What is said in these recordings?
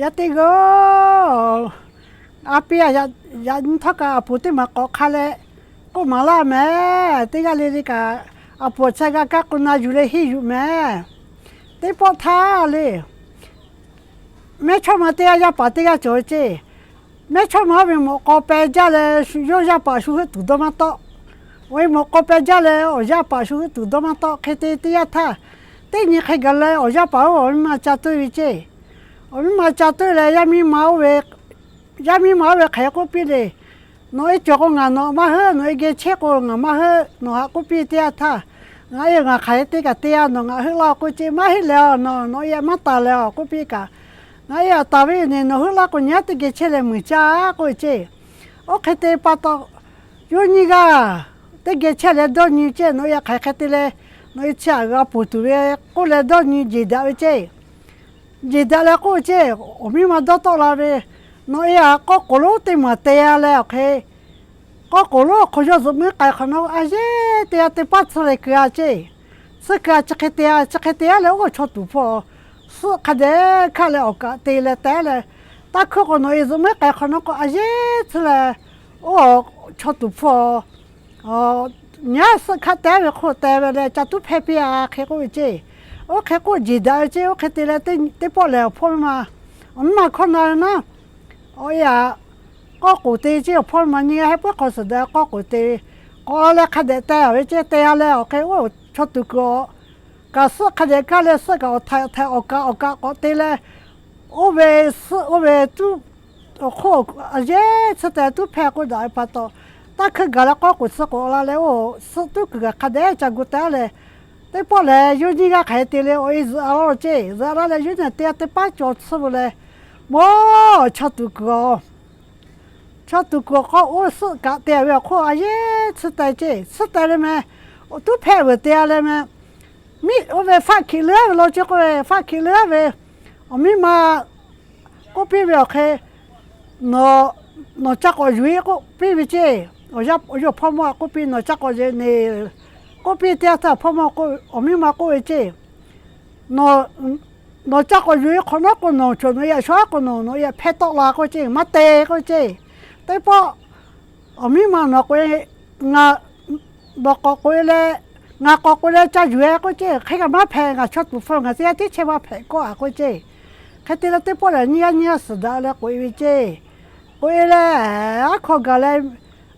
Yaˇ teˇ g'aˇ-oˬ, a piˇ yaꞈ nyi htawˇ kaꞈ aˬ poˍ teˇ maˬ k'awꞈ hk'a leh k'oˆ maˍ laˇ mehˍ. Teˇ g'aˇ le le kaꞈ, aˬ poˍ awˬ chawˇ g'a kaˇ k'o na yuˬ leh henˇ yuˬ mehˍ. Teˇ pawˆ htaˇ le, mehˇchawˇma teˇ g'aˇ yaˇ paˍ teˇ g'aˇ cawˬ ve ceˇ. Mehˇchawˇma ve mawꞈ k'aw peh jaˇ leh, yawˇ yaˇ paˍ shu heuˆ tuˬ dawˇ maˇ tawˆ. Awˬ e mawꞈ k'aw peh jaˇ leh awˬ yaˇ paˍ shu heuˆ tuˬ dawˇ maˇ tawˆ. Hk'e te teˇ yanˇ htaˇ, teˇ nyi hk'e gaˬ leh awˬ yaˇ paˍ oˇ awˬ miˇ ma ca toˇ ve ceˇ. Awˬ miˇ ma ca toˇ leh yaˇ miˇ ma oˇ ve, yaˇ miˇ ma oˇ ve hk'aˬ hk'e k'oˆ piˇ le. Nawˬ e cawˬ k'o ngaˬ nawˬ maˇ heuˆ, nawˬ e geh chehˇ k'o ngaˬ maˇ heuˆ, nawˬ haꞈ k'oˆ piˇ teˇ yanˇ htaˇ, ngaˬ e ngaˬ hk'aˬ hk'e te kaꞈ te-a, nawˬ ngaˬ heuˆ laˇ k'oˆ ceˇ. Maˇ heˆ lehˬ, nawˬ nawˬ e maˇ taˍ lehˬ k'oˆ piˇ kaꞈ, ngaˬ e aꞈ taˍ ve yoˬ neˬ, nawˬ heuˆ laˇ k'o nyi aˉ teˇ geh chehˇ leh muiˬ caˇ k'oˆ ve ceˇ. Oˇ hk'e te pa taw, yawˇ nyiˇ g'aˇ teˇ geh chehˇ leh dawˇ nyi ceˇ. Nawˬ e hk'aˬ hk'e te leh, nawˬ e chi aꞈ g'a ponˬ tuˬ ve k'oˆ leh dawˇ nyi jeˬ daꞈ ve ceˇ. Jeˬ daꞈ leh k'oˆ ve ceˇ, awˬ miˇ ma dawˇ tawˆ la ve, nawˬ e aꞈ k'awˇ k'oˍ lonˉ teˇ maˬ te-a leh awˬ hk'e, k'awˇ k'oˍ lonˉ awˬ hk'aw yawˇ zuhꞈ muiˉ k'ai hk'awꞈ nawˉ a yehˉ teˇ g'aˇ teˇ paˉ tsuhˇ leh keu-a ceˇ. Tsuhˇ keu-a chi hk'e te-a, chi hk'e te-a leh oˇ chaw tuˍ hpawˇ suhˆ hk'a dehꞈ hkaˆ leh awˬ kaꞈ te leh teh leh, taˇ hkuiˇ k'o nawˬ e zuhꞈ muiˉ k'ai hk'awꞈ nawˉ k'o a yehˉ tsuhˇ leh, oˇ chaw tuˍ hpawˇ nyi aˉ suhˆ hkaˆ teh ve hk'oˆ teh ve leh ca tuˉ hpehˇ piˇ-a hk'e k'oˆ ve ceˇ. Oˇ hk'e k'oˆ jeˬ daꞈ ve ceˇ. Oˇ hk'e te leh teˇ pawˆ lehˬ, awˬ hpawˇ miˇ ma, awˬ miˇ ma hkawˇ na ve naˉ, awˬ e aꞈ k'awˇ k'oˍ te ceˇ. Awˬ hpawˇ miˇ ma nyiˇ g'aˇ hehˉ pawehˇ hk'aw suhˍ daꞈ k'awˇ k'oˍ te ve, k'awꞈ la leh hk'a dehꞈ teh-a ve ceˇ. Teh-a leh awˬ hk'e oˇ chaw tuˍ kuiˬ awˬ kaꞈ suhˆ hk'a dehꞈ kaˇ leh suhˆ kaꞈ awˬ htaiꞈ awˬ htaiꞈ awˬ kaꞈ awˬ kaꞈ k'awꞈ te leh, oˇ ve suhˆ oˇ ve tuˉ awˬ hk'oˆ a yehˉ tsuhˇ teh tuˉ hpehˇ k'oˆ daꞈ ve pa taw, taˇ hkuiˇ gaˬ leh k'awˇ k'oˍ tsuhˇ k'awꞈ la leh oˇ suhˆ tuˉ kuiˬ kaꞈ hk'a dehꞈ ca gu teh leh, teˇ pawˆ lehˬ yawˇ nyiˇ g'aˇ hk'aˬ hk'e te leh awˬ e zuhꞈ-a laˇ ceˇ. Zuhꞈ-a laˇ leh yawˇ nehˬ teˇ g'aˇ teˇ paˉ caw tsuhˇ ve leh, mawˇ chaw tuˍ kuiˬ-oˬ, chaw tuˍ kuiˬ awˬ hk'aw oˇ suhˆ kaꞈ te-a ve awˬ hk'oˆ a yehˉ tsuhˇ teh ceˇ. Tsuhˇ teh leh meh, tuˉ hpehˇ veuˬ te-a leh meh, miˉ oˇ ve faˆ hkiꞈ leuˉ-a ve law ceˇ k'oˆ ve, faˆ hkiꞈ leuˉ-a ve, awˬ miˇ ma k'oˆ piˇ ve awˬ hk'e, nawˬ ca k'awꞈ yuˬ-e k'oˆ piˇ ve ceˇ. Awˬ yaˇ awˬ hpawˇ mawˇ-a k'oˆ piˇ, nawˬ ca k'awꞈ yuˬ-e neˬ k'oˆ piˇ teˇ yanˇ htaˇ, awˬ hpawˇ mawˇ k'oˆ, awˬ miˇ ma k'oˆ ve ceˇ, nawˬ ca k'awꞈ yuˬ-e hk'awꞈ nawˉ k'o nawˬ chaw nawˬ e aꞈ shaw-a k'o nawˬ nawˬ e aꞈ hpehˇ tawˆ la k'oˆ ceˇ, maˇ te k'oˆ ceˇ. Teˇ pawˆ awˬ miˇ ma nawˬ k'oꞈ-e, ngaˬ nawˬ k'awꞈ k'oꞈ-e leh, ngaˬ k'awꞈ k'oꞈ leh ca yuˬ-e k'oˆ ceˇ. Hk'e kaꞈ maˇ hpehꞈ, ngaˬ chaw tuˍ hpawˇ ngaˬ teˇ g'aˇ tiˉ chehˇ maˇ hpehꞈ kawˆ-a k'oˆ ceˇ. Hk'e te leh teˇ pawˆ lehˬ nyiˇ g'aˇ nyiˇ g'aˇ suhˍ daꞈ leh k'oꞈ-e ve ceˇ. K'oꞈ-e leh, aˉ hk'aw gaˬ leh,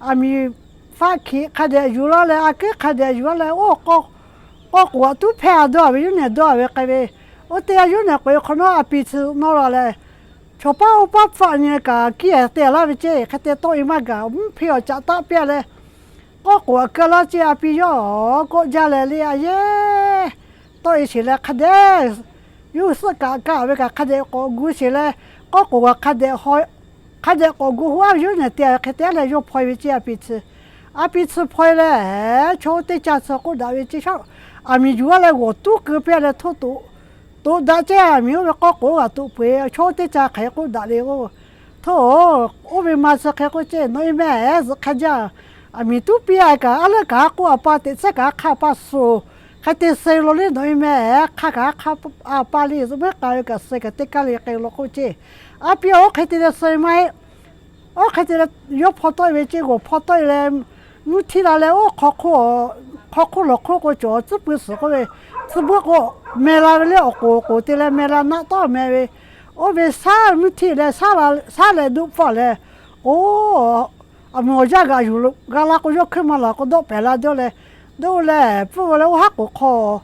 aˬ miˍ faˆ hkiꞈ hk'a dehꞈ yuˬ laˇ leh, a kehˉ hk'a dehꞈ yuˬ laˇ leh, oˇ k'awˇ k'oˍ aꞈ tuˉ hpehˇ-a dawˇ-a ve, yawˇ nehˬ dawˇ-a ve k'ai ve, oˇ teˇ g'aˇ yawˇ nehˬ k'oꞈ-e hk'awꞈ nawˉ a pi tsuhꞈ nawˇ la leh, chaw paˉ oˇ paˉ hpfuhˆ nyi kaꞈ kiˇ-a te-a laˇ ve ceˇ. Hk'e te tawˆ-e maˇ gaˬ, mvuhˇ hpe awˬ caꞈ taˆ piˇ-a leh, k'awˇ k'oˍ aꞈ keu laˇ ceˇ. A pi yawˇ kawˆ jaˇ leh le, a yehˉ tawˆ-e sheˍ leh hk'a dehꞈ, yawˇ suhˆ kaꞈ kaˇ ve kaꞈ hk'a dehꞈ k'awꞈ gu sheˍ leh, k'awˇ k'oˍ kaꞈ hk'a dehꞈ k'awꞈ gu hu-a ve yawˇ nehˬ te-a ve hk'e te-a leh yawˇ hpaw-e ve ceˇ. A pi tsuhꞈ, a pi tsuhꞈ hpaw-e leh, chaw oˇ teˇ caˇ tsuhꞈ k'oˆ daꞈ ve ceˇ. Aˬ miˍ yuˬ-a leh g'awˬ tuˉ keu piˇ-a leh htoˇ toꞈ, toꞈ daꞈ ceˇ. Aˬ miˍ oˇ ve k'awˇ k'oˍ g'aꞈ toꞈ peuˬ-e, chaw oˇ teˇ caˇ hk'aˬ hk'e k'oˆ daꞈ le k'o, htoˇ, oˇ ve ma suh hk'e k'oˆ ceˇ, nawˬ e meh ehˉ zuhꞈ hk'a jaˇ. Aˬ miˍ tuˉ piˇ-a kaꞈ, aˉ leuˉ kaꞈ haˉ k'oˆ a pa teꞈ tsuhˇ kaꞈ haˉ hk'aˇ pa suh-oˬ. Hk'e te suh-e law le, nawˬ e meh ehˉ hk'aˇ kaꞈ haˉ hk'aˇ a pa le, zuhꞈ muiˉ k'ai ve kaꞈ suh-e kaꞈ teˇ kaˇ le k'ai law k'oˆ ceˇ. A pi-a, oˇ hk'e te leh suh-e maˇ heˆ. Oˇ hk'e te leh yawˇ hpaw tawˆ-e ve ceˇ. G'awˬ hpaw tawˆ-e leh, mvuhˇ htiˇ la leh oˇ hk'aw hk'oˆ lawˬ hk'oˆ k'o cawˬ tcuhˉ pui suhˍ k'oˆ ve, tcuhˉ buiˇ k'o meh la ve le, awˬ k'oˍ k'oˍ te leh meh la naˆ tawˉ meh ve, oˇ ve shaˉ mvuhˇ htiˇ leh shaˉ leh duˆ pfuhˇ leh, oˇ, aˬ miˍ awˬ yaˇ g'aꞈ yuˬ g'a la k'o yawˇ hkuiˇ ma laˬ k'o dawˆ pehˍ la dawˇ leh, dawˇ leh pfuhˇ leh oˇ haˉ k'oˍ hk'aw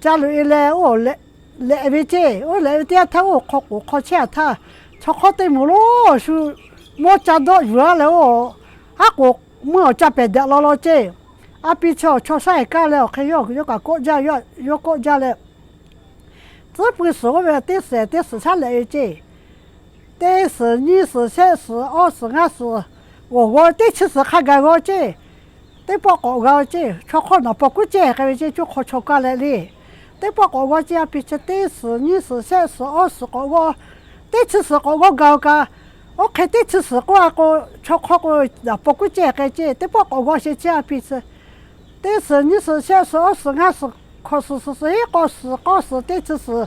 ca loꞈ-e leh, oˇ lehꞈ ve ceˇ. Oˇ lehꞈ ve teˇ yanˇ htaˇ oˇ hk'aw k'oˍ hk'aw chehˇ-a htaˇ, chaw hk'awˇ teˇ moˍ lonˉ shu mawˇ ca dawˆ yuˬ-a leh, oˇ haˉ k'oˍ meuˇ awˬ ca pehˬ daꞈ law law ceˇ. A pi chi awˬ chaw shaˉ-e kaˇ leh awˬ hk'e yawˇ yawˇ kaꞈ kawˆ jaˇ, yawˇ kawˆ jaˇ leh, tcuhˉ pui suhˍ oˇ ve teˇ suhˍ teˇ suhˍ shaˉ lehꞈ ve ceˇ. Teˇ suhˍ nyiˇ suhˍ shehˆ suhˍ awˇ suhˍ ngaˇ suhˍ g'awˬ g'awˇ teˇ chi suhˍ hk'a gaˬ g'awˇ ceˇ. Teˇ pawˆ k'awꞈ g'a-o ceˇ. Chaw hk'awˇ naˬ paw kuˉ cehˇ k'ai ve ceˇ, coˇ hk'aw chaw kaˇ leh le. Teˇ pawˆ k'awꞈ g'awˇ ceˇ. A pi chi teˇ suhˍ nyiˇ suhˍ shehˆ suhˍ awˇ suhˍ k'awꞈ g'awˇ, teˇ chi suhˍ k'awꞈ g'awˇ gaˬ-o kaꞈ, oˇ hk'e teˇ chi suhˍ k'oˆ-a k'o, chaw hk'awˇ k'o naˬ paw kuˉ cehˇ k'ai ceˇ. Teˇ pawˆ k'awꞈ g'awˇ sheˍ ceˇ. A pi chi teˇ suhˍ nyiˇ suhˍ shehˆ suhˍ awˇ suhˍ ngaˇ suhˍ hkawꞈ suhˍ suhˍ suhˍ hiˉ k'awˇ suhˍ k'awˇ suhˍ teˇ chi suhˍ,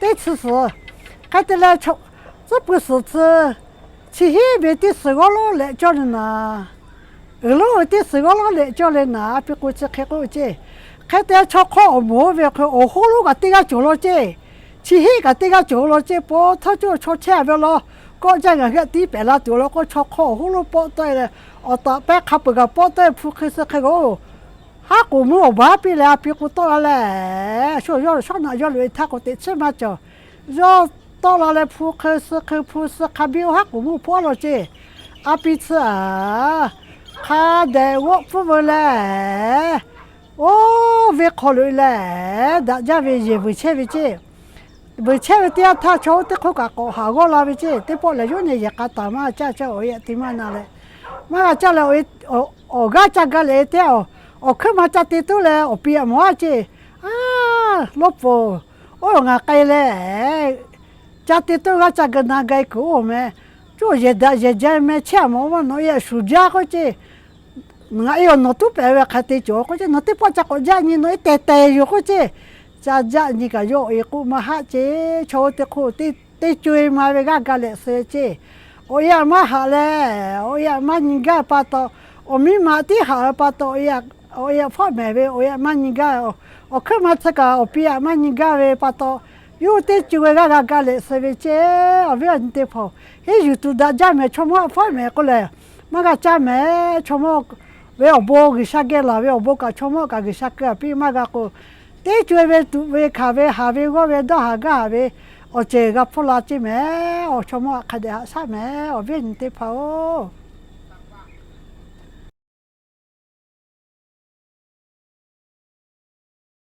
teˇ chi suhˍ hk'e te leh Tcuhˉ pui suhˍ tcuh, chi hiˉ ve teˇ suhˍ g'awˇ lonˉ leh cawˇ le naˍ, uiˍ lonˉ ve teˇ suhˍ g'awˇ lonˉ leh cawˇ le naˍ, a pi k'o chi hk'e k'oˆ ve ceˇ. Hk'e te chaw hk'awˇ awˬ moˍ oˇ ve hk'e awˬ hoˉ lonˉ kaꞈ teˇ g'aˇ cawˬ law ceˇ. Chi hiˉ kaꞈ teˇ g'aˇ cawˬ law ceˇ. Pawˇ htawˇ cawˇ chaw chehˇ ve law, kawˆ jaˇ ngaˬ hui tiˉ pehˍ la tuˬ law k'o, chaw hk'awˇ awˬ hoˉ lonˉ pawˆ tawˆ e leh, awˬ taꞈ pehˇ hk'a peuˬ kaꞈ pawˆ tawˆ e hpu hk'e suh hk'e k'o, haˉ k'oˍ mvuhˇ awˬ baˬ piˇ leh a pi k'o tawˆ la leh, shu yawˇ shawˉ naꞈ yawˇ loꞈ e htaˇ k'o teꞈ chiˉ maˇ cawˬ. Yawˇ tawˆ la leh hpu hk'e suh hk'e hpu suh hk'a biˇ oˇ haˉ k'oˍ mvuhˇ hpawˇ law ceˇ. A pi tcuh aˬ, hk'a dehꞈ g'awˆ pfuhˇ veu leh, oˇ ve hk'aw loꞈ e leh, daꞈ jaˇ ve yehˬ vuiˬ chehˇ ve ceˇ. Vuiˬ chehˇ ve teˇ yanˇ htaˇ chaw oˇ teˇ hk'oˆ kaꞈ k'awꞈ haˍ g'awˇ la ve ceˇ. Teˇ pawˆ lehˬ yawˇ nyi yehˬ k'a taˍ maˇ caˇ caˇ awˬ e te maˇ na leh, maˇ g'a caˇ leh, awˬ g'aˇ ca ga leh te, awˬ hkuiˉ ma ca te tuˉ leh awˬ pi aꞈ mawˬ a ceˇ. A, lawˇ poˍ, oˇ ngaˬ k'ai leh, ca te tuˉ g'aˇ ca ga na ga e kuiˬ oˇ meh, cawˇ yehˬ daꞈ yehˬ jaˇ meh chehˇ a mawˬ maˇ, nawˬ e aꞈ shuˍ jaˇ k'oˆ ceˇ. Ngaˬ e awˬ nawˬ tuˉ pehˍ ve hk'aˬ te cawˬ k'oˆ ceˇ, nawˬ teˇ pawˆ ca k'awꞈ jaˇ nyi, nawˬ e tehˬ tehˬ yoˬ k'oˆ ceˇ. Ca jaˆ nyi kaꞈ yawˇ awˬ e k'oˆ maˇ haˆ ceˇ. Chaw oˇ teˇ hk'oˆ teˇ co e ma ve g'aˇ ga lehꞈ suh ceˇ. Awˬ e aꞈ maˇ haꞈ leh, awˬ e aꞈ maˇ nyi gaˇ pa taw, awˬ miˇ ma tiˉ haꞈ ve pa taw, awˬ e aꞈ fawˉ mehˍ ve, awˬ e aꞈ maˇ nyi gaˇ. Awˬ hkuiˉ ma tcuh kaꞈ awˬ pi aꞈ maˇ nyi gaˇ ve pa taw, yawˇ teˇ co e g'aˇ ga ga lehꞈ suh ve ceˇ. Awˬ viˉ awˬ nyi teˇ hpaˍ, henˇ yuˬ tuˬ daꞈ jaˇ mehˍ, chaw mawˇ aꞈ fawˉ mehˍ k'oˆ lehˬ, maˇ g'a caˇ mehˍ. Chaw mawˇ ve awˬ bon G'uiˬsha geh laˬ ve awˬ bon kaꞈ chaw mawˇ kaꞈ G'uiˬsha keu a piˇ maˇ g'a k'o, teˇ co e ve tuꞈ ve hkanˍ ve haˍ ve g'awˇ ve dawˇ haˍ gaˇ haˍ ve awˬ ceuˬ g'a hpfuhˇ la ceˇ mehˍ. Awˬ chaw mawˇ aꞈ hk'a dehꞈ haꞈ shaˉ mehˍ, awˬ viˉ awˬ nyi teˇ hpaˍ-oˬ.